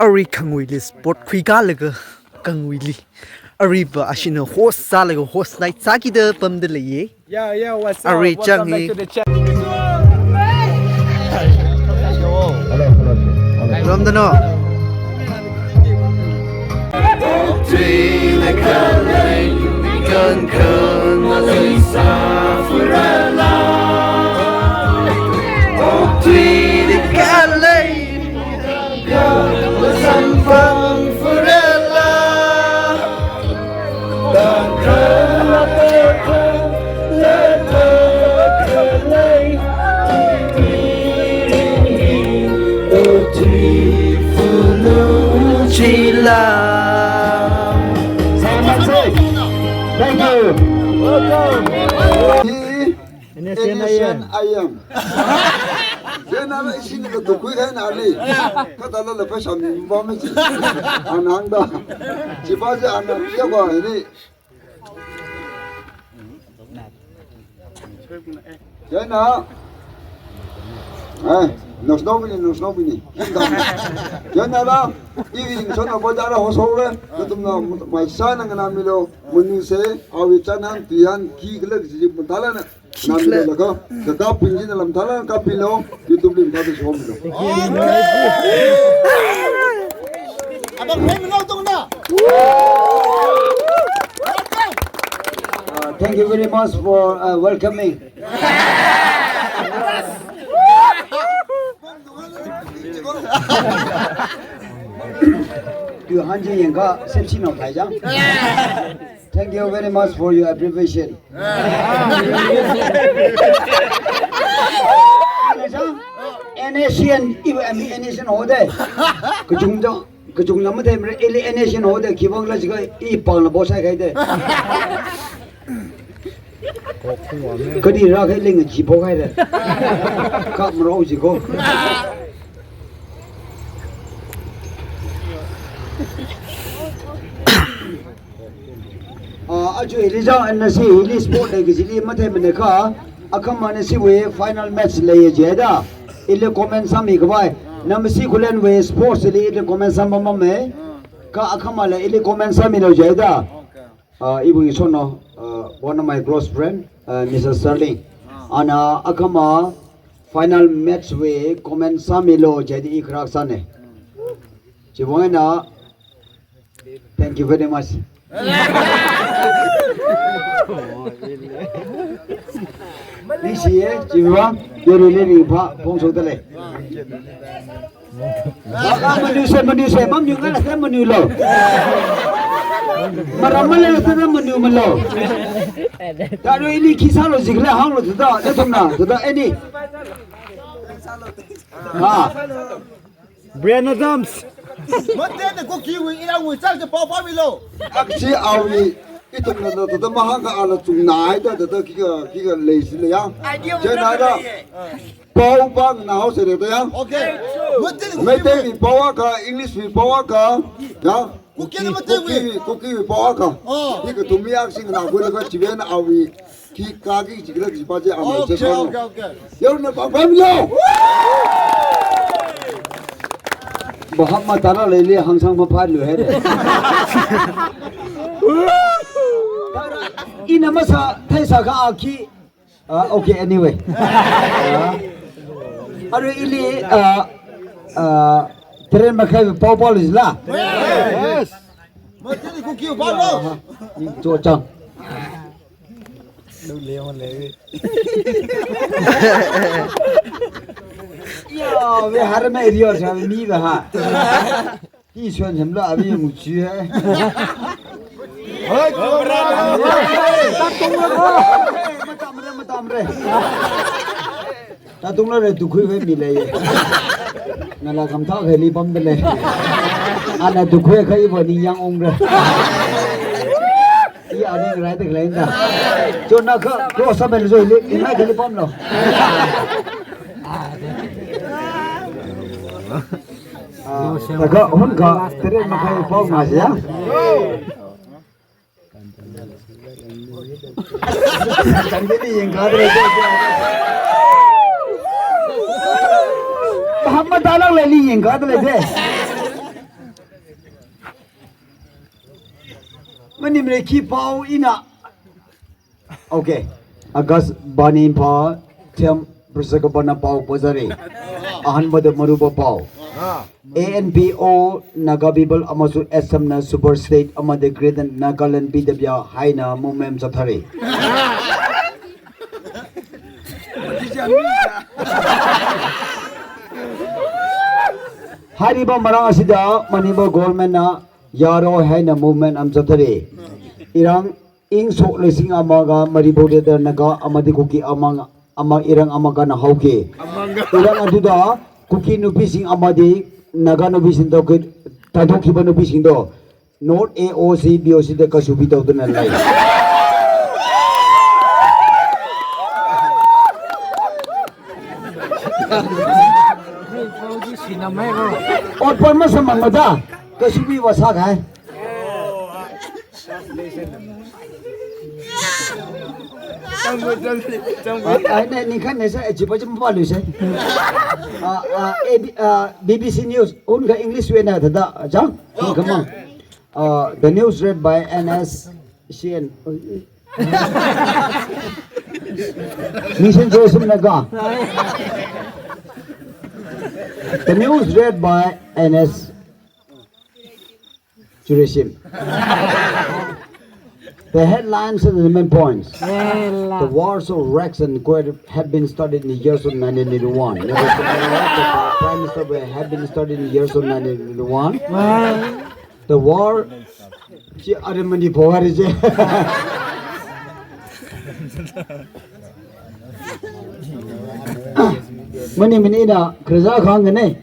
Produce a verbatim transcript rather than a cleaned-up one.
Arui khanguili sport khuikalaga khanguili. Aruiva ashina host sālaga host night sākida pamda leiye. Yeah, yeah, what's up? Arui welcome back to the channel. Ramdano. Thank you. Welcome. N S N I M. N S N I M. Yena la ishi ni ka tukui kai na li. Kata la la pa shami ba mi chi. Anang da. Chi pa chi anang ya ba ni. Yena. Eh, no snow bini, no snow bini. Yena la. Ivi sona ba jara ho so re. Natumna mai sa na ngana milo. Manu se. Awi chanan tuyan ki kala ji mutala na. Namilo laka, kaka pinjina lamthala kapilo, YouTube li mthada shomilo. Abang phemilo tungna. Uh, thank you very much for uh, welcoming. You hanji yengka sepsi no kaijang. Thank you very much for your appreciation. N S N, I mean, N S N hode. Kachung jang, kachung jang mate mre, ili N S N hode, kibang la jiga, i pang la bosai kaide. Kadi ra kai ling ji bo kaide. Kap mro ji ko. Ah, aja hili jang ana si hili sport dai kajili mathei maneka, akhama ana siwui final match leiya jida. Ili comment sāmi khavai. Namasi khulenwui sports li ili comment sāmamame. Kha akhamala ili comment sāmilo jida. Ah, iwui sono, ah, one of my close friend, ah, Mister Sterling. Ana akhama final match wui comment sāmilo jida i kharak sāne. Chiwui vang eina, thank you very much. Ningshiye, chiwui vang, yori le ringphā, phongshokda lei. Manu se, manu se, mamu ngala se manulo. Maram mala se manulo. Taro ili khi sālo jikle hānglo thāda, le thumna, thāda any. Ha. Bryan Adams. Mate ne Kuki wui, ina wui, chang je pao pao milo. Aksi awi, itum na na tada mahang ka ala chung na ai da tada kika, kika lei si le ya. Jai na da. Pao bang na hao se le da ya. Okay. Mate ne Kuki wui. Meitei mi pao ka, English mi pao ka. Ya. Kuki na Meitei wui. Kuki, Kuki mi pao ka. Oh. Ika tumi aksi na gula ka chiven awi. Ki kaki jikla ki paje amai. Okay, okay, okay. Yau na pa pam yo. Muhammad Tala lele hangsang ma pha lu hai de. Ina masa thaisa ka aki. Ah, okay, anyway. Ah. Aru ili, ah, ah, teren makhai pao pao li la. Yes. Mate ne Kuki pao lo. Ni cho chang. Yo, we har me rio sa mi ba ha. Ti suan jam lo abi mu chu hai. Hoi, ko ra. Ta tung lo ko. Matam re, matam re. Ta tung lo re tu khui ve mi le. Ngala kam tha khai li pam de le. Ana tu khui khai ba ni yang ong re. I ani rai de le nda. Cho na ka, ko sa bel zo le, ina de le pam lo. Ah, ta ka hun ka, tere ma kai pau ma ya. Kan de ni yeng ka de le. Muhammad Tala le ni yeng ka de le. Nimre khi pao ina. Okay. August bani pha them prasakapana pao pazare. Ahan bada maruba pao. A N P O Naga People amasu S M na super state amade Greater Nagaland P W haina movement zathare. Hairiba marang asida Manipur government na yaro haina movement am zathare. Irang ing sok lesing amaga Manipur de Naga amadi Kuki amang ama irang amaga na hauke. Irang aduda Kuki nubising amadi Naga nubising do ke tanthok kiba nubising do. Not A O C, B O C da kasubi tau tuna lai. Otpon masamang mada, kasubi wasa kai. Ai, ai, ne, ni kan ne sa, eh, jipa jim pa lu se. Ah, ah, A B, ah, B B C News, unga English wena thada, jang, unga mang. Uh, the news read by N S C N. Mission Joseph Naga. The news read by N S Jureshim. The headlines and the main points. The wars of Rex and Kuwait have been started in the years of nineteen eighty-one. The Prime Minister had been started in the years of nineteen eighty-one. The war, chi aremani powar je. Mani mani na, kriza khang ne.